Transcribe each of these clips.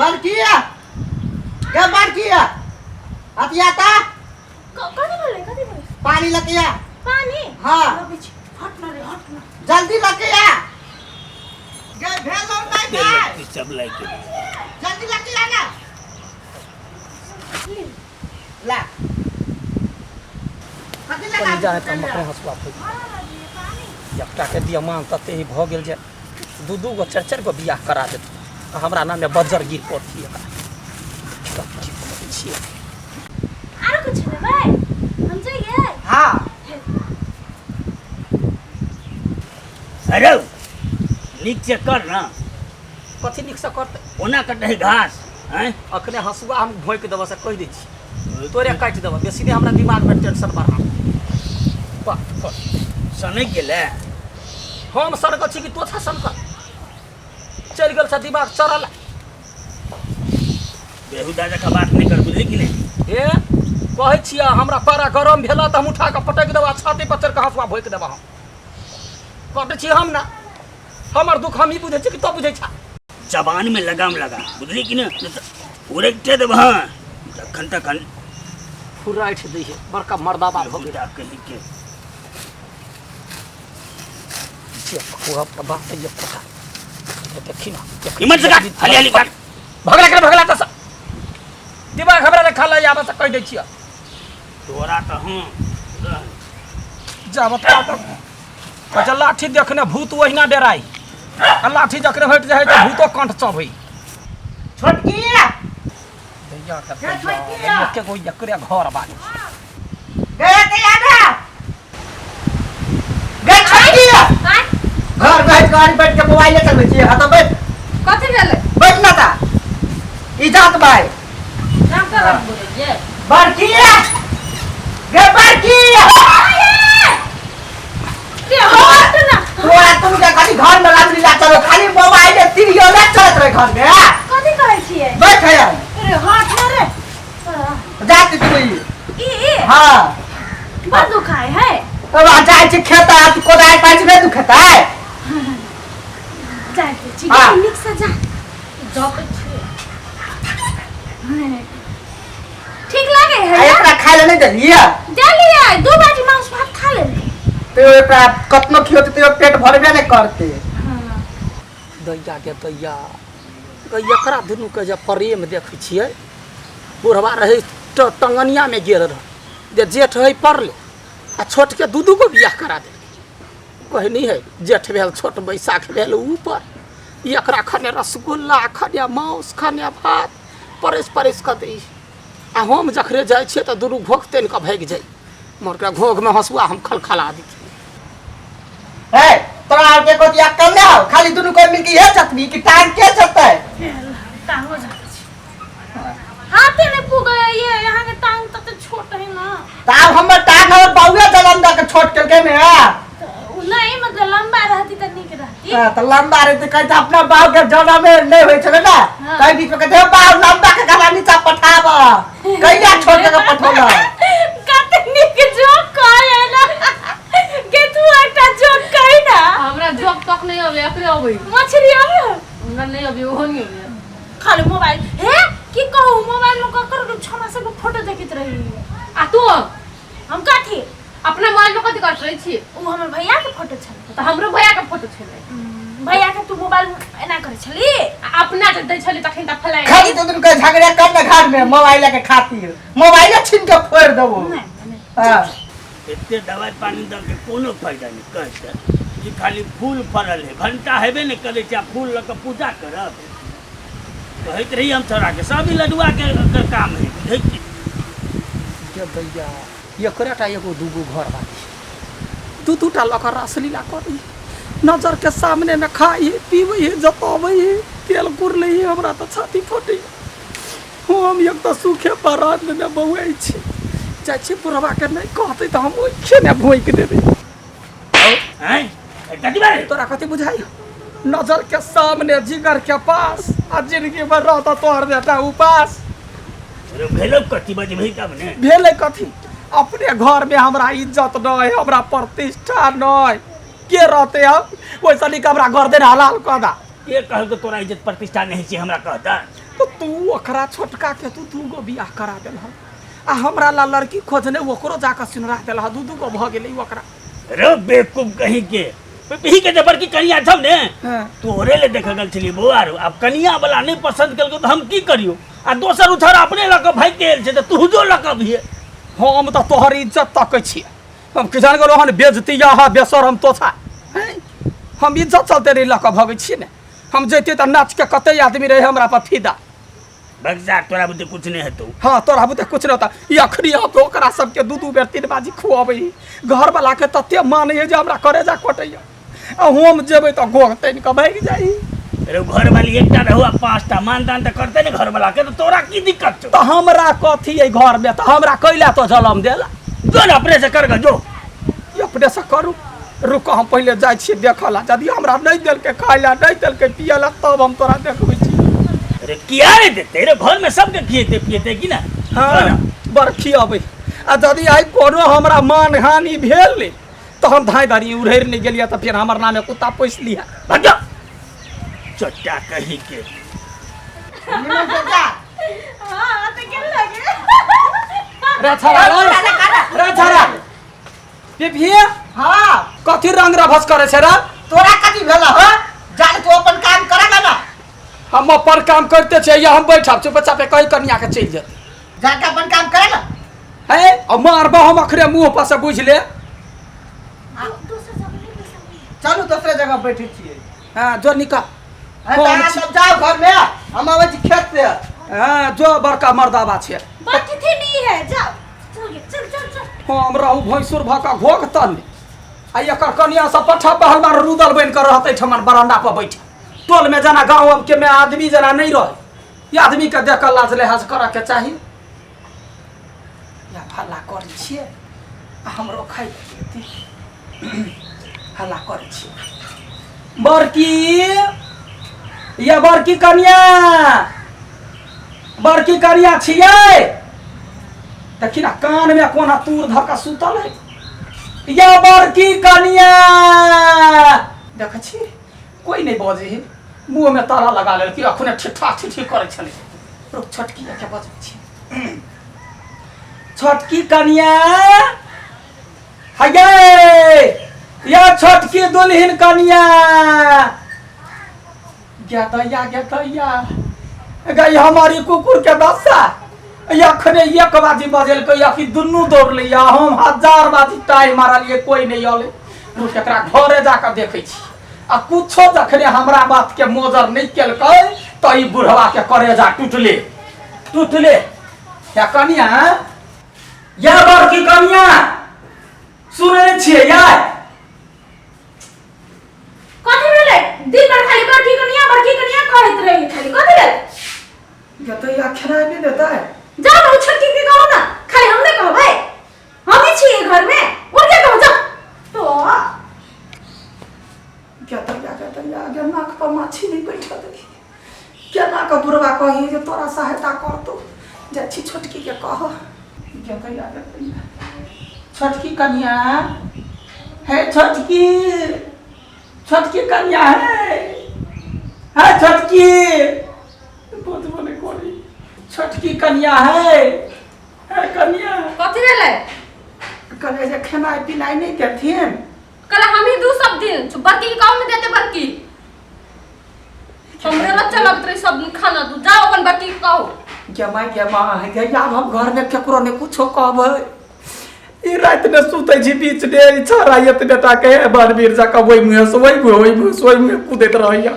बड़किया गे बड़किया अतिया ता कथी भेलै, कथी भेलै? पानी लकिया। पानी? हाँ। लबै छी। हट न रे, हट न। जल्दी लकिया गे, भेल और नहीं भाई। सब लाइक जल्दी लकिया ना ला। कथी लगा? कनि जाए तऽ हम अपने हँसुआ फेंक एकटा के दिमाग तते ही भऽ गेल जे दू दू गो चारि चारि गो बियाह करा देत आ हमरा नामे बज्जर गिर पड़ती। एकरा कथी करै छियै? आरो कुछ लेबै? हम जाइए? हाँ। अरे, नीक से कर ना। कथी नीकसँ करतै? ओना कटै है घास हैं। अखने हँसुआ हम भोंकि देबऽ से कहि दै छी, तोरे काटि देबऽ। बेसी नहि हमरा दिमागमे टेंशन बढ़ा बात कर। सनकि गेलै। हम सनकल छी कि तो छा सनकल? चलि गेल छ दिमाग चढ़ल। बेहुदा जकाँ बात नहि कर, बुझली कि नहि? ए, कहै छियै, हमरा पारा गरम भेल तऽ हम उठा कऽ पटकि देबऽ आ छाती पर चढ़ि कऽ हँसुआ भोंकि देबऽ। हम कटै छी हम ना, हमर दुख हम ही बुझै छी कि तो बुझै छा? जबान में लगाम लगा, बुझली कि नहि? नहि तऽ उड़ैते देब। हँ, तखन तखन फुराठि दै है, बड़का मर्दाबा भऽ गेल। बेहुदा कही के। जे खुआ तऽ बात है एकोटा देखी ना। इमहर से काट, हाली हाली काट। भगला कर, भगला तऽ दिमाग हमरा खा ले आबऽ से कहि दै छियै। तोरा तऽ हँ। जाब अच्छा लाठी देखने भूत ओहिना डेराई आ लाठी जखने हटि जाइ तऽ भूतो कंठ चबै। छोटकी। दैया के। हे छोटकी। एके गो एकरे घर बानी। गे के आगा गे छोटकी। आँय? घर बैठ गाड़ी बैठ के मोबाइल चलबै छी। हाँ, तऽ बैठ। कथी भेलै? बैठ ना ता इजात भाई। नाम का नाम बोलैये? बड़की गे, बड़की। रे हट न। तोरा तुम के खाली घर में रामलीला चलो, खाली मोबाइल सीरियल चलत रहे घर में। कथी कहै छियै? बैठ है। अरे हट न रे। जात तू ई। ई ई? हाँ। बड़ दुखाय है। तब आ जाइ छी खेत आ तू कोदारि पाइ छी, नहि दुखेतै? जाइ छी। हाँ। नीक से जा। दऽ छी। ठीक लागे आ है ना? एकरा खाय लए नहि देलियै? देलियै, दू बाटी मांस भात खा लेलकै। तैयो एकरा कतनो खियौतै तैयो पेट भरबे नहि करतै। हाँ। दैया के दैया गे, एकरा दुनूके जे प्रेम देखै छियै। बुढ़वा रहै टंगनियामे गेल रहै जे जेठ है पड़ले आ छोटके दू दू गो बियाह करा देलकै। कहै नहि है, जेठ भेल छोट बैसाख भेल ऊपर। एकरा खने रसगुल्ला, खने मांस, खने भात परसि परसि कऽ दै आ हम जखने जाइ छियै तऽ दुनू घोघ तानि कऽ भागि जाइ। मरके घोघमे हँसुआ हम खलखला दै छियै। हे, तोरा आर के कोती अक्कल नहि हौ? खाली दुनू कोई मिलके इहे चतबी कि टांग के चतै। टांगो जाते छी, हाथे नहीं पुगे ये। यहाँ के टांग तते छोट है ना। तऽ आब हमर टांग हमर बौए जलम दऽ के छोट केलकै ने। तो उ नहीं, मतलब लंबा रहती तऽ नीक रहती। हाँ, तऽ लंबा रहते कहै अपना बाप के जनमे नहि होइ छलै ने। हाँ। तै बीच में कहते बाप लंबा के गला नीचा पठाब, कहिया छोट के पठौलक? कते नीक जोक कहै ना गे तू। एकटा जोक कही ना। हमरा जोक तक नहीं अबे, एकरे अबे। मछली अबे? हमरा नहीं अबे, ओहो नहीं अबे। खाली मोबाइल हे की कहू, मोबाइल में ककर छौना सब के फोटो देखैत रही। आ तू? हम कथी? अपना मोबाइल में कथी करैत रहै छी? उ हमर भैया के फोटो छलै। तऽ हमरो भैया के फोटो छलै। भैया के तू मोबाइल में एना करै छली? आ अपना जे दै छली तखन तऽ फलाइ। खाली तो दुनू के झगड़ा कर ना घर में मोबाइल के खातिर, मोबाइल छीन के फोड़ देबो। नहीं नहीं। हाँ। एते दवाइ पानी दऽ के कोनो फायदा नहि। कहै कि खाली फूल फड़ल है, घंटा हेबे नहि करै छै आ फूल लऽ कऽ पूजा करब। कहैत रही हम छोड़ाके सब ई लडुआ के एकर काम है, बुझै छी? गे दैया, एकरे टा एगो दूगो घर बानी, दू दू टा लऽ कऽ रासलीला करी, नजर के सामने में खाइ है, पीबै है, जताबै है, तेल कुरलै है। हमरा तऽ छाती फटै। हम एक तऽ सूखे परात में बौआइ छी। जाइ छी, बुढ़बाके नहि कहतै तऽ हम ओहिखे ने भोंकि देबै। आँय, कथी बारे? तोरा कथी बुझाइ? नजर के सामने, जिगर के पास आ जिंदगी भर रहता तोहर बेटा उपास। अरे, भेलो कथी? बजबही तब ने। भेलै कथी? अपने घर में हमरा इज्जत नहीं, हमरा प्रतिष्ठा नहीं, के रहते अब? वैसा नहीं हमरा गर्दन हलाल कऽ दा। के कहलको तोरा इज्जत प्रतिष्ठा नहीं छै? हमरा कहता। तो तू ओकरा छोटका के तू दू गो बियाह करा देलह आ हमरा ला लड़की खोजने ओकरो जाकऽ सिनुरा देलह, दू दू गो भऽ गेलै ओकरा। रे बेवकूफ कहीं के, पिपही के जबर की कनिया छौ ने। हाँ। तोरे ले देख गेल छलियै बौआ रो, आब कनिया वाला नहीं पसंद केलको तऽ हम की करियो? आ दोसर उछर अपने लऽ कऽ भागि गेल छै तऽ तू जो लऽ कऽ अबिहे। हम तऽ तोहर इज्जत तकै छियै, हम किसान गेलो हन बेजती यहाँ बेसर हम तोछा हैं, हम इज्जत चलते नहीं लऽ कऽ भगै छियै ने। हम जैतियै तऽ नाच के कते आदमी रहे हमरा पर फिदा। बगजा तोरा बुते कुछ नहीं हेतौ। हाँ तोरा बुते कुछ नहीं होता। ई अखनी हम तो ओकरा सबके दू दू बेर तीन बाजी खुआबै, घर वाला के तते मानै जे हमरा करेजा कटैया, आ हम जेबै तऽ गोग तानि कऽ भागि जाइ। अरे घर वाली एकटा रहू आ पाँचटा, मानदान तऽ करतै ने घर वाला के, तऽ तोरा की दिक्कत छौ? तऽ हमरा कथी अइ घर में, तऽ हमरा कैला तो जलम देला? जो ने अपने से कर जो। ई अपने से करू। रुक, हम पहिले जाइ छियै देखऽ ला, यदि हमरा नहि देलकै खाय ला, नहि देलकै पियै ला, तब हम तोरा देखबै छी। अरे किया रे देते रे, घर में सबके खिएते पिएते कि ना? हाँ बड़ खियाबै, आ यदि आइ कोनो हमरा मान हानि भेल ने तऽ हम धाँइ धारी उड़ैर नहि गेलियै तऽ फेर हमर नामे कुत्ता पोसि लिहऽ। भाग जा चट्टा कहीं के। निमन से जा। हाँ तो केन लगे। रे छड़ा रे छड़ा पिभिए। हाँ कथी रंग रभस करे छै रे? तोरा कथी भेल हो? जान तू अपन काम करेगा ना। हम अपन काम करते छियै, या हम बैठब चुपचाप कही कनिया के चलि जेतै। जाके अपन काम करेगा। है आ मारबो हम अखरे मुँह पर से, बुझि ले। दोसर जगह नहीं पैसा। चलू दोसरे जगह बैठे छियै। हाँ जो निकल। अरे तऽ अहाँ सब जाउ घर में, हम अबै छी खेत से। हाँ जो बड़का मर्दाबा छै। बाकी थी नहीं है, जाओ चल चल चल चल। हम रहू भैंसुर भऽ कऽ घोघ तन, आ एकर कनिया सब पठा पहलवान रुदल बनि कऽ रहतै ठमन बरामदा पर बैठ, टोल में जेना गाँव के में आदमी जेना नहीं रहे। ई आदमी के देख कऽ लाज लिहाज करऽ के चाही। या हल्ला करै छियै आ हमरो खाइ देती। हल्ला करै छियै। बड़की या बड़की कनिया, बड़की कनिया छियै? देखी ना कान में कोना तूर धऽ कऽ सुतल है। या बड़की कनिया, देखै छी कोई नहीं बजै है, मुँह में ताला लगा लेलकै, अखने ठिठा ठिठी करै छलै। रुक छोटकी के बजबै छी। छोटकी कनिया हये, या छोटकी दुल्हिन कनिया, गेदैया गेदैया गई हमारी कुकुर के दशा। अखने एक बाजी बजेलकै, अखी दुनू दौड़लै, आ हम हजार बाजी टाइ मारलियै, कोई नहीं अलै। रुक एकरा घरे जाकऽ देखै छी, आ कुछो जखने हमरा बात के मोजर नहीं केलकै तऽ ई बुढ़वा के करेजा टूटले टूटले। या कनिया, या बड़की कनिया, सुनै छियै यार? कथी भेलै? दिन भर खाली बड़की कनिया बड़की कनिया कहैत रही खाली, कथी भेलै? गेदैया खेनाइ नहि देतै? जाओ ना छोटकी के कहो ना, खाली हम नहीं कहबै, हम ही छियै घर में, उनके कहो जाओ तो। गेदैया गेदैया गे, नाक पर माछी नहि बैठऽ दै, केना कऽ बुढ़वा कही जे तोरा सहायता करतौ। जाइ छी छोटकी के कह। गेदैया गेदैया, छोटकी कनिया हे, छोटकी, छोटकी कनिया हे, हे छोटकी, बजबो नहि करी। छोटकी कनिया है, हे कनिया। कथी भेलै? कहलियै जे खेनाइ पिनाइ नहि देथिन? कल हम ही दू सब दिन बड़की के कहू में देते, बड़की हमरे बच्चा लगत रही सब दिन खाना। दू जाओ अपन बड़की के कहू। गे माय गे माँ गे, आब हम घरमे केकरो नहि कुछो कहबै। ई राति मे सुतै छी बीच मे, ई छौड़ा एतबे टा के बनवीर जकाँ ओहि मुँहे से ओहि मुँहे, ओहि मुँहे से ओहि मुँहे कूदैत रहैया,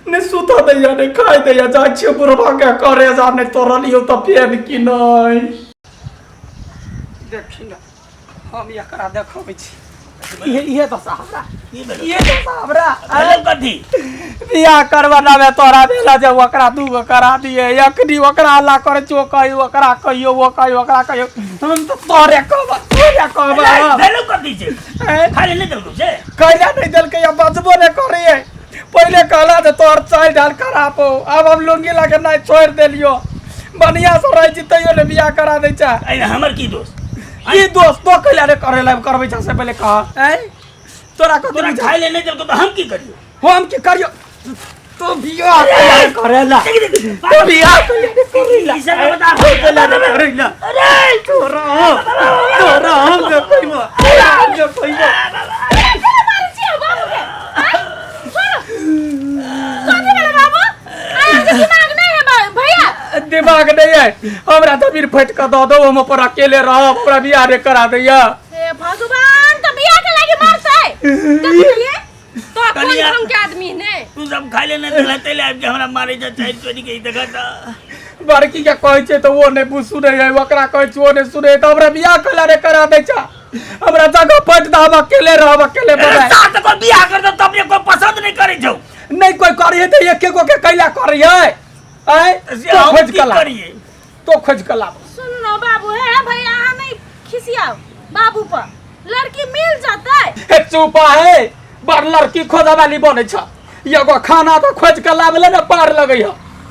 नहि सुतऽ दैया नहि खाइ दैया। जाइ छियै बुढ़बा के करेजा नहि तोड़लियौ तऽ फेर की नहि। देखी ने हम एकरा देखबै छी, इहे इहे दशा हमरा, की भेलौ? इहे दशा हमरा। भेलौ कथी? बियाह करवाना में तोरा भेला जे ओकरा दू गो करा दिए, अखनी ओकरा हल्ला करै छी, ओ कहियो ओकरा कहियो, ओ कहियो ओकरा कहियो, हम तऽ तोरे कहब, तोरे कहब। भेलौ कथी छै? हैं? खाली नहि देलकौ से? कैला नहि देलकै, आ बजबो नहि करैए। पहिले कहला जे तोहर चालि ढाल खराब हो, आब हम लुंगी लगे नहि छोड़ि देलियो, बढ़िया से रहै छी तैयो ने बियाह करा दै छै। एहिमे हमर की दोष? की दोस्त तो कैला रे करे ला करबै छै से पहिले कह। ऐं तोरा कथी तोरा बुझा खाय ले नहि देलकौ तऽ हम की करियौ? हम की करियो? तो बियाह कहिया करेला तो बियाह कहिया करेला ई सब बता करेला करेला अरे तोरा तोरा हम देखैबो हम देखैबो। अरे केना मारै छियै बाबू के? आँय? छोड़ो। कथी भेलै बाबू? अहाँके दिमाग नहि है भैया? दिमाग नहीं है हमरा जमीन फटि कऽ दऽ दो, हम अपन अकेले रहब, हमरा बियाह नहि करा दैया। हे भगवान, तऽ बियाह के लागी मारतै? देखलियै तो कोन कनिया। ढंग के आदमी ने तू सब खाइ ले नहि देलह तै ले आबि के हमरा मारै छै चारि चोरी के ई देखऽ तऽ। बड़की के कहै छै तऽ ओ नहि सुनै है, ओकरा कहै छै ओ नहि सुनै है, तऽ हमरा बियाह कैला नहि करा दै छै? हमरा जगह फटि दऽ, हम अकेले रहब, अकेले अरे बनाए। सात को बियाह कर दो तब कोई पसंद नहीं करे छौ। नहि कोइ करै है तऽ एके गो के कैला करै है? आँय, से तो हम खोजि की कऽ लाब, करिए? तो खोजि कऽ लाब। सुन न बाबू, हे भैया, अहाँ नहीं खिसियाओ बाबू पर, लड़की मिल जतै। हे चुपा है, बड़ लड़की खोजऽ वाली बनै छ, एगो खाना तऽ खोजि कऽ लाबले ने पार लगै है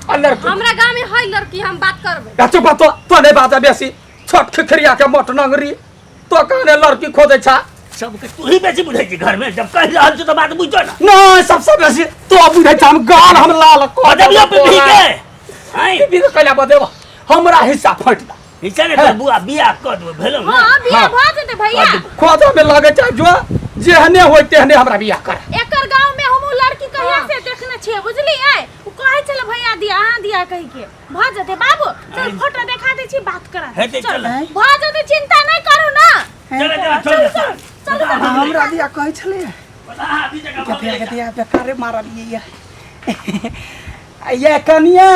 आ लड़की। हमरा गांव में है लड़की, हम बात करबै। आ चुपा, तो नहीं बाजा बेसी, छोट खिखरिया के मोट नंगरी, तो कहने लड़की खोजै छ। सबके तू ही बेसी बुझै छी घर में, जब कहि रहल छी तऽ बात बुझो ना। नहीं, सबसे बेसी तो बुझै छ, हम गाल हम लाल कऽ बजबियो देबो पीपी तोरा। के आँय पीपी के कैला बजेबो? हमरा हिस्सा फटि दे। हिस्सा ने तऽ बुआ बियाह कऽ देबो भेलौ ने। हाँ, बियाह हाँ। भऽ जेतै भैया। खोजऽ में लगै छै जो जेहने होय तेहने हमरा बियाह कर। एकर गांव में हम लड़की कहिया से देखने छियै, बुझलियै? उ कहै छलै भैया दिया, अहाँ दिया कहि के। भऽ जेतै बाबू, चल फोटो देखा दै छी, बात करा दै हेतै, छी, चल चल। भऽ जेतै, चिंता नहि करू ना। चल चल छोड़ दे। चल चल। हमरा दिया कहै छलै बता अभी जगह भऽ कते गेलै। कते बेकारे मारलियै ये। ये कनिया